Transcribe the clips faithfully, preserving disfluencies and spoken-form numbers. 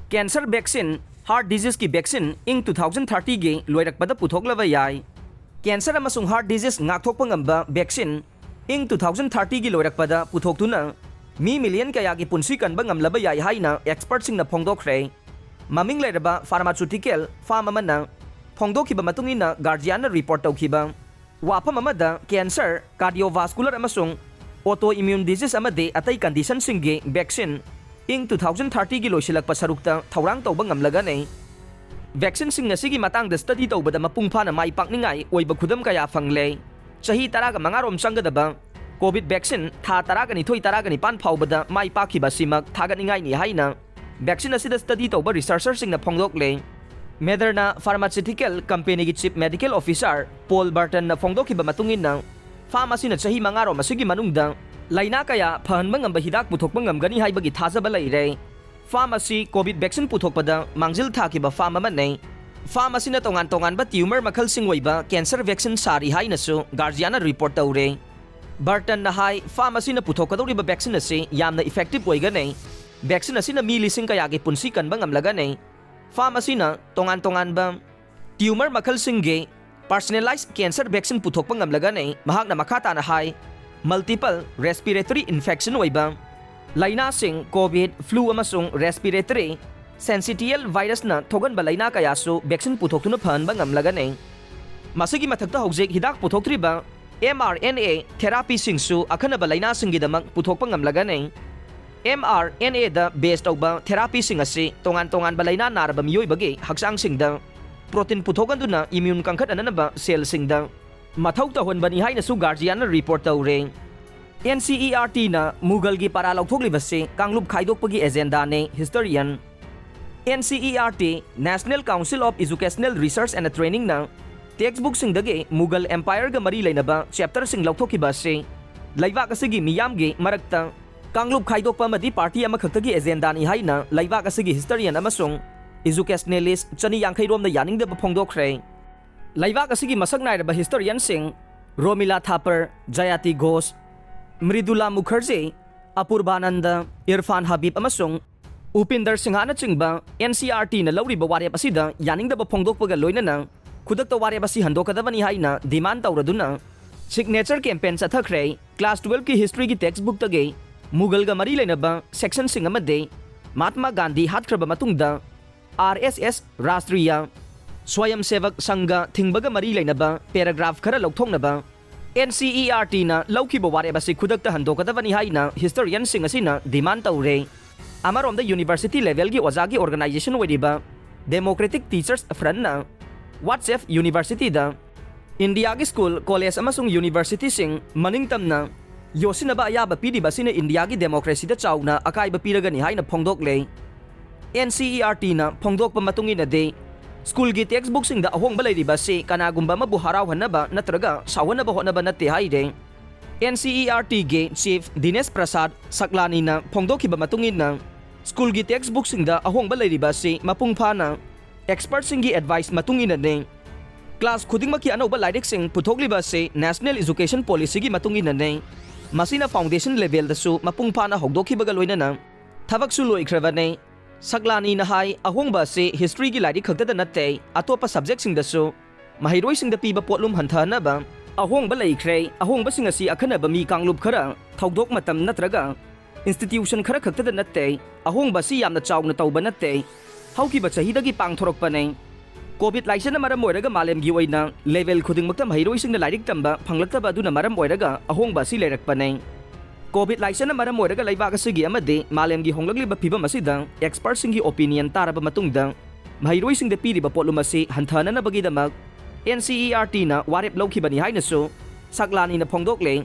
Cancer vaccine, heart diseaseꯀꯤ vaccine ꯏꯪ two thousand thirtyꯒꯤ ꯂꯣꯏꯔꯛꯄꯗ ꯄꯨꯊꯣꯛꯂꯕ ꯌꯥꯏ꯫ Cancer ꯑꯃꯁꯨꯡ heart disease ꯉꯥꯛꯊꯣꯛꯄ ꯉꯝꯕ vaccine ꯏꯪ two thousand thirtyꯒꯤ ꯂꯣꯏꯔꯛꯄꯗ ꯄꯨꯊꯣꯛꯇꯨꯅ ꯃꯤ million ꯀꯌꯥꯒꯤ ꯄꯨꯟꯁꯤ ꯀꯟꯕ ꯉꯝꯂꯕ ꯌꯥꯏ ꯍꯥꯏꯅ expertꯁꯤꯡꯅ ꯐꯣꯡꯗꯣꯛꯈ꯭ꯔꯦ꯫ ꯃꯃꯤꯡ ꯂꯩꯔꯕ pharmaceutical firm ꯑꯃꯅ ꯐꯣꯡꯗꯣꯛꯈꯤꯕ ꯃꯇꯨꯡ ꯏꯟꯅ Guardianꯅ report ꯇꯧꯈꯤꯕ ꯋꯥꯐꯝ ꯑꯃꯗ cancer, cardiovascular ꯑꯃꯁꯨꯡ autoimmune disease ꯑꯃꯗꯤ ꯑꯇꯩ conditionꯁꯤꯡꯒꯤ vaccine ꯏꯪ two thousand thirtyꯒꯤ ꯂꯣꯏꯁꯤꯜꯂꯛꯄ ꯁꯔꯨꯛꯇ ꯊꯧꯔꯥꯡ ꯇꯧꯕ ꯉꯝꯂꯒꯅꯤ꯫ Vaccineꯁꯤꯡ ꯑꯁꯤꯒꯤ ꯃꯇꯥꯡꯗ study ꯇꯧꯕꯗ ꯃꯄꯨꯡ ꯐꯥꯅ ꯃꯥꯏ ꯄꯥꯛꯅꯤꯡꯉꯥꯏ ꯑꯣꯏꯕ ꯈꯨꯗꯝ ꯀꯌꯥ ꯐꯪꯂꯦ꯫ ꯆꯍꯤ ꯇꯔꯥꯒ ꯃꯉꯥ ꯔꯣꯝ ꯆꯪꯒꯗꯕ COVID vaccine ꯊꯥ ꯇꯔꯥꯒ ꯅꯤꯊꯣꯏ, ꯇꯔꯥꯒ ꯅꯤꯄꯥꯟ ꯐꯥꯎꯕꯗ ꯃꯥꯏ ꯄꯥꯛꯈꯤꯕ ꯑꯁꯤꯃꯛ ꯊꯥꯒꯠꯅꯤꯡꯉꯥꯏꯅꯤ ꯍꯥꯏꯅ vaccine ꯑꯁꯤꯗ study ꯇꯧꯕ researcherꯁꯤꯡꯅ ꯐꯣꯡꯗꯣꯛꯂꯦ꯫ Moderna Pharmaceutical Companyꯒꯤ Chief Medical Officer Paul Burtonꯅ ꯐꯣꯡꯗꯣꯛꯈꯤꯕ ꯃꯇꯨꯡ ꯏꯟꯅ, firm ꯑꯁꯤꯅ ꯆꯍꯤ ꯃꯉꯥ ꯔꯣꯝ ꯑꯁꯤꯒꯤ ꯃꯅꯨꯡꯗ ꯂꯥꯏꯅꯥ ꯀꯌꯥ ꯐꯍꯟꯕ ꯉꯝꯕ ꯍꯤꯗꯥꯛ ꯄꯨꯊꯣꯛꯄ ꯉꯝꯒꯅꯤ ꯍꯥꯏꯕꯒꯤ ꯊꯥꯖꯕ ꯂꯩꯔꯦ꯫ Firm ꯑꯁꯤ COVID vaccine ꯄꯨꯊꯣꯛꯄꯗ ꯃꯥꯡꯖꯤꯜ ꯊꯥꯈꯤꯕ firm ꯑꯃꯅꯤ꯫ Firm ꯑꯁꯤꯅ ꯇꯣꯉꯥꯟ ꯇꯣꯉꯥꯟꯕ tumor ꯃꯈꯜꯁꯤꯡ ꯑꯣꯏꯕ cancer vaccine ꯁꯥꯔꯤ ꯍꯥꯏꯅꯁꯨ Guardianꯅ report ꯇꯧꯔꯦ꯫ Burtonꯅ ꯍꯥꯏ, firm ꯑꯁꯤꯅ ꯄꯨꯊꯣꯛꯀꯗꯧꯔꯤꯕ vaccine ꯑꯁꯤ ꯌꯥꯝꯅ effective ꯑꯣꯏꯒꯅꯤ꯫ Vaccine ꯑꯁꯤꯅ ꯃꯤ ꯂꯤꯁꯤꯡ ꯀꯌꯥꯒꯤ ꯄꯨꯟꯁꯤ ꯀꯟꯕ ꯉꯝꯂꯒꯅꯤ꯫ Firm ꯑꯁꯤꯅ ꯇꯣꯉꯥꯟ ꯇꯣꯉꯥꯟꯕ tumor ꯃꯈꯜꯁꯤꯡꯒꯤ personalized cancer vaccine ꯄꯨꯊꯣꯛꯄ ꯉꯝꯂꯒꯅꯤ꯫ ꯃꯍꯥꯛꯅ ꯃꯈꯥ ꯇꯥꯅ ꯍꯥꯏ, multiple respiratory infection ꯑꯣꯏꯕ ꯂꯥꯏꯅꯥꯁꯤꯡ, COVID, flu ꯑꯃꯁꯨꯡ respiratory syncytial virusꯅ ꯊꯣꯛꯍꯟꯕ ꯂꯥꯏꯅꯥ ꯀꯌꯥꯁꯨ vaccine ꯄꯨꯊꯣꯛꯇꯨꯅ ꯐꯍꯟꯕ ꯉꯝꯂꯒꯅꯤ꯫ ꯃꯁꯤꯒꯤ ꯃꯊꯛꯇ ꯍꯧꯖꯤꯛ ꯍꯤꯗꯥꯛ ꯄꯨꯊꯣꯛꯇ꯭ꯔꯤꯕ mRNA therapyꯁꯤꯡꯁꯨ ꯑꯈꯟꯅꯕ ꯂꯥꯏꯅꯥꯁꯤꯡꯒꯤꯗꯃꯛ ꯄꯨꯊꯣꯛꯄ ꯉꯝꯂꯒꯅꯤ꯫ mRNAꯗ base ꯇꯧꯕ therapyꯁꯤꯡ ꯑꯁꯤ ꯇꯣꯉꯥꯟ ꯇꯣꯉꯥꯟꯕ ꯂꯥꯏꯅꯥ ꯅꯥꯔꯕ ꯃꯤꯑꯣꯏꯕꯒꯤ ꯍꯛꯆꯥꯡꯁꯤꯡꯗ protein ꯄꯨꯊꯣꯛꯍꯟꯗꯨꯅ immune ꯀꯟꯈꯠꯍꯟꯅꯕ cellꯁꯤꯡꯗ ꯃꯊꯧ ꯇꯧꯍꯟꯕꯅꯤ ꯍꯥꯏꯅꯁꯨ Guardianꯅ report ꯇꯧꯔꯦ꯫ NCERTꯅ ꯃꯨꯒꯜꯒꯤ ꯄꯥꯔꯥ ꯂꯧꯊꯣꯛꯂꯤꯕꯁꯤ ꯀꯥꯡꯂꯨꯞ ꯈꯥꯏꯗꯣꯛꯄꯒꯤ agendaꯅꯤ꯫ Historian, NCERT, National Council of Educational Research and Trainingꯅ textbookꯁꯤꯡꯗꯒꯤ Mughal empireꯒ ꯃꯔꯤ ꯂꯩꯅꯕ chapterꯁꯤꯡ ꯂꯧꯊꯣꯛꯈꯤꯕ ꯑꯁꯤ ꯂꯩꯕꯥꯛ ꯑꯁꯤꯒꯤ ꯃꯤꯌꯥꯝꯒꯤ ꯃꯔꯛꯇ ꯀꯥꯡꯂꯨꯞ ꯈꯥꯏꯗꯣꯛꯄ ꯑꯃꯗꯤ party ꯑꯃꯈꯛꯇꯒꯤ agendaꯅꯤ ꯍꯥꯏꯅ ꯂꯩꯕꯥꯛ ꯑꯁꯤꯒꯤ historian ꯑꯃꯁꯨꯡ educationalist ꯆꯅꯤ ꯌꯥꯡꯈꯩ ꯔꯣꯝꯅ ꯌꯥꯅꯤꯡꯗꯕ ꯐꯣꯡꯗꯣꯛꯈ꯭ꯔꯦ꯫ ꯂꯩꯕꯥꯛ ꯑꯁꯤꯒꯤ ꯃꯁꯛ ꯅꯥꯏꯔꯕ historianꯁꯤꯡ ꯔꯣꯃꯤꯂꯥ ꯊꯥꯄꯔ, ꯖꯌꯥꯇꯤ ꯘꯣꯁ, ꯃ꯭ꯔꯤꯗꯨꯂꯥ ꯃꯨꯈꯔꯖꯤ, ꯑꯄꯨꯔꯕꯥꯅꯟꯗ, ꯏꯔꯐꯥꯟ ꯍꯕꯤꯕ ꯑꯃꯁꯨꯡ ꯎꯄꯤꯟꯗꯔ ꯁꯤꯡꯍꯅꯆꯤꯡꯕ ꯑꯦꯟ ꯁꯤ ꯏ ꯑꯥꯔ ꯇꯤꯅ ꯂꯧꯔꯤꯕ ꯋꯥꯔꯦꯞ ꯑꯁꯤꯗ ꯌꯥꯅꯤꯡꯗꯕ ꯐꯣꯡꯗꯣꯛꯄꯒ ꯂꯣꯏꯅꯅ ꯈꯨꯗꯛꯇ ꯋꯥꯔꯦꯞ ꯑꯁꯤ ꯍꯟꯗꯣꯛꯀꯗꯕꯅꯤ ꯍꯥꯏꯅ demand ꯇꯧꯔꯗꯨꯅ signature campaign ꯆꯠꯊꯈ꯭ꯔꯦ꯫ Class twelveꯀꯤ historyꯒꯤ textbookꯇꯒꯤ ꯃꯨꯒꯜꯒ ꯃꯔꯤ ꯂꯩꯅꯕ sectionꯁꯤꯡ ꯑꯃꯗꯤ ꯃꯍꯥꯠꯃꯥ ꯒꯥꯟꯙꯤ ꯍꯥꯠꯈ꯭ꯔꯕ ꯃꯇꯨꯡꯗ ꯑꯥꯔ ꯑꯦꯁ ꯑꯦꯁ, ꯔꯥꯁꯇ꯭ꯔꯤꯌꯥ ꯁ꯭ꯋꯌꯝꯁꯦꯕꯛ ꯁꯪꯘ ꯊꯤꯡꯕꯒ ꯃꯔꯤ ꯂꯩꯅꯕ paragraph ꯈꯔ ꯂꯧꯊꯣꯛꯅꯕ ꯑꯦꯟ ꯁꯤ ꯏ ꯑꯥꯔ ꯇꯤꯅ ꯂꯧꯈꯤꯕ ꯋꯥꯔꯦꯞ ꯑꯁꯤ ꯈꯨꯗꯛꯇ ꯍꯟꯗꯣꯛꯀꯗꯕꯅꯤ ꯍꯥꯏꯅ historianꯁꯤꯡ ꯑꯁꯤꯅ demand ꯇꯧꯔꯦ꯫ ꯑꯃꯔꯣꯝꯗ university levelꯒꯤ ꯑꯣꯖꯥꯒꯤ organization ꯑꯣꯏꯔꯤꯕ Democratic Teachers Frontꯅ WhatsApp universityꯗ ꯏꯟꯗꯤꯌꯥꯒꯤ school, college ꯑꯃꯁꯨꯡ universityꯁꯤꯡ ꯃꯅꯤꯡꯇꯝꯅ ꯌꯣꯠꯁꯤꯟꯅꯕ ꯑꯌꯥꯕ ꯄꯤꯔꯤꯕ ꯑꯁꯤꯅ ꯏꯟꯗꯤꯌꯥꯒꯤ democracyꯗ ꯆꯥꯎꯅ ꯑꯀꯥꯏꯕ ꯄꯤꯔꯒꯅꯤ ꯍꯥꯏꯅ ꯐꯣꯡꯗꯣꯛꯂꯦ꯫ ꯑꯦꯟ ꯁꯤ ꯏ ꯑꯥꯔ ꯇꯤꯅ ꯐꯣꯡꯗꯣꯛꯄ ꯃꯇꯨꯡ ꯏꯟꯅꯗꯤ, schoolꯒꯤ textbookꯁꯤꯡꯗ ꯑꯍꯣꯡꯕ ꯂꯩꯔꯤꯕ ꯑꯁꯤ ꯀꯅꯥꯒꯨꯝꯕ ꯑꯃꯕꯨ ꯍꯔꯥꯎꯍꯟꯅꯕ ꯅꯠꯇ꯭ꯔꯒ ꯁꯥꯎꯍꯟꯅꯕ ꯍꯣꯠꯅꯕ ꯅꯠꯇꯦ ꯍꯥꯏꯔꯦ꯫ ꯑꯦꯟ ꯁꯤ ꯏ ꯑꯥꯔ ꯇꯤꯒꯤ chief ꯗꯤꯅꯦꯁ ꯄ꯭ꯔꯁꯥꯗ ꯁꯛꯂꯥꯅꯤꯅ ꯐꯣꯡꯗꯣꯛꯈꯤꯕ ꯃꯇꯨꯡ ꯏꯟꯅ, schoolꯒꯤ textbookꯁꯤꯡꯗ ꯑꯍꯣꯡꯕ ꯂꯩꯔꯤꯕ ꯑꯁꯤ ꯃꯄꯨꯡ ꯐꯥꯅ expertꯁꯤꯡꯒꯤ advice ꯃꯇꯨꯡ ꯏꯟꯅꯅꯤ꯫ Class ꯈꯨꯗꯤꯡꯃꯛꯀꯤ ꯑꯅꯧꯕ ꯂꯥꯏꯔꯤꯛꯁꯤꯡ ꯄꯨꯊꯣꯛꯂꯤꯕ ꯑꯁꯤ National Education Policyꯒꯤ ꯃꯇꯨꯡ ꯏꯟꯅꯅꯤ꯫ ꯃꯁꯤꯅ foundation levelꯗꯁꯨ ꯃꯄꯨꯡ ꯐꯥꯅ ꯍꯧꯗꯣꯛꯈꯤꯕꯒ ꯂꯣꯏꯅꯅ ꯊꯕꯛꯁꯨ ꯂꯣꯏꯈ꯭ꯔꯕꯅꯤ꯫ ꯁꯛꯂꯥꯅꯤꯅ ꯍꯥꯏ, ꯑꯍꯣꯡꯕ ꯑꯁꯤ historyꯒꯤ ꯂꯥꯏꯔꯤꯛ ꯈꯛꯇꯗ ꯅꯠꯇꯦ, ꯑꯇꯣꯞꯄ subjectꯁꯤꯡꯗꯁꯨ ꯃꯍꯩꯔꯣꯏꯁꯤꯡꯗ ꯄꯤꯕ ꯄꯣꯠꯂꯨꯝ ꯍꯟꯊꯍꯟꯅꯕ ꯑꯍꯣꯡꯕ ꯂꯩꯈ꯭ꯔꯦ꯫ ꯑꯍꯣꯡꯕꯁꯤꯡ ꯑꯁꯤ ꯑꯈꯟꯅꯕ ꯃꯤ ꯀꯥꯡꯂꯨꯞ ꯈꯔ, ꯊꯧꯗꯣꯛ ꯃꯇꯝ ꯅꯠꯇ꯭ꯔꯒ institution ꯈꯔ ꯈꯛꯇꯗ ꯅꯠꯇꯦ꯫ ꯑꯍꯣꯡꯕ ꯑꯁꯤ ꯌꯥꯝꯅ ꯆꯥꯎꯅ ꯇꯧꯕ ꯅꯠꯇꯦ, ꯍꯧꯈꯤꯕ ꯆꯍꯤꯗꯒꯤ ꯄꯥꯡꯊꯣꯔꯛꯄꯅꯦ꯫ COVID ꯂꯥꯏꯆꯠꯅ ꯃꯔꯝ ꯑꯣꯏꯔꯒ ꯃꯥꯂꯦꯝꯒꯤ ꯑꯣꯏꯅ level ꯈꯨꯗꯤꯡꯃꯛꯇ ꯃꯍꯩꯔꯣꯏꯁꯤꯡꯅ ꯂꯥꯏꯔꯤꯛ ꯇꯝꯕ ꯐꯪꯂꯛꯇꯕ ꯑꯗꯨꯅ ꯃꯔꯝ ꯑꯣꯏꯔꯒ ꯑꯍꯣꯡꯕ ꯑꯁꯤ ꯂꯩꯔꯛꯄꯅꯦ꯫ COVID ꯂꯥꯏꯆꯠꯅ ꯃꯔꯝ ꯑꯣꯏꯔꯒ ꯂꯩꯕꯥꯛ ꯑꯁꯤꯒꯤ ꯑꯃꯗꯤ ꯃꯥꯂꯦꯝꯒꯤ ꯍꯣꯡꯂꯛꯂꯤꯕ ꯐꯤꯕꯝ ꯑꯁꯤꯗ expertꯁꯤꯡꯒꯤ opinion ꯇꯥꯔꯕ ꯃꯇꯨꯡꯗ ꯃꯍꯩꯔꯣꯏꯁꯤꯡꯗ ꯄꯤꯔꯤꯕ ꯄꯣꯠꯂꯨꯝ ꯑꯁꯤ ꯍꯟꯊꯍꯟꯅꯕꯒꯤꯗꯃꯛ ꯑꯦꯟ ꯁꯤ ꯏ ꯑꯥꯔ ꯇꯤꯅ ꯋꯥꯔꯦꯞ ꯂꯧꯈꯤꯕꯅꯤ ꯍꯥꯏꯅꯁꯨ ꯁꯛꯂꯥꯅꯤꯅ ꯐꯣꯡꯗꯣꯛꯂꯦ꯫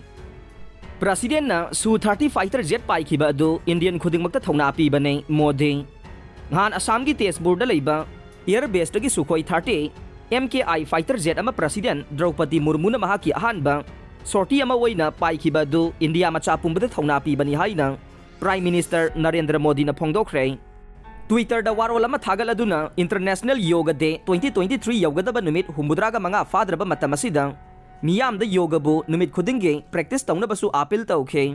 Presidentꯅ Su thirty fighter jet ꯄꯥꯏꯈꯤꯕ ꯑꯗꯨ Indian ꯈꯨꯗꯤꯡꯃꯛꯇ ꯊꯧꯅꯥ ꯄꯤꯕꯅꯦ, ꯃꯣꯗꯤ꯫ ꯅꯍꯥꯟ ꯑꯁꯥꯝꯒꯤ ꯇꯦꯖꯄꯨꯔꯗ ꯂꯩꯕ air baseꯇꯒꯤ Sukhoi thirty M K I fighter jet ꯑꯃ President ꯗ꯭ꯔꯧꯄꯗꯤ ꯃꯨꯔꯃꯨꯅ ꯃꯍꯥꯛꯀꯤ ꯑꯍꯥꯟꯕ sortie ꯑꯃ ꯑꯣꯏꯅ ꯄꯥꯏꯈꯤꯕ ꯑꯗꯨ ꯏꯟꯗꯤꯌꯥ ꯃꯆꯥ ꯄꯨꯝꯕꯗ ꯊꯧꯅꯥ ꯄꯤꯕꯅꯤ ꯍꯥꯏꯅ Prime Minister ꯅꯔꯦꯟꯗ꯭ꯔ ꯃꯣꯗꯤꯅ ꯐꯣꯡꯗꯣꯛꯈ꯭ꯔꯦ꯫ Twitterꯗ ꯋꯥꯔꯣꯜ ꯑꯃ ꯊꯥꯒꯠꯂꯗꯨꯅ International Yoga Day twenty twenty-three ꯌꯧꯒꯗꯕ ꯅꯨꯃꯤꯠ ꯍꯨꯝꯐꯨꯇꯔꯥꯒ ꯃꯉꯥ ꯐꯥꯗ꯭ꯔꯕ ꯃꯇꯝ ꯑꯁꯤꯗ ꯃꯤꯌꯥꯝꯗ ꯌꯣꯒꯕꯨ ꯅꯨꯃꯤꯠ ꯈꯨꯗꯤꯡꯒꯤ practice ꯇꯧꯅꯕꯁꯨ appeal ꯇꯧꯈꯤ꯫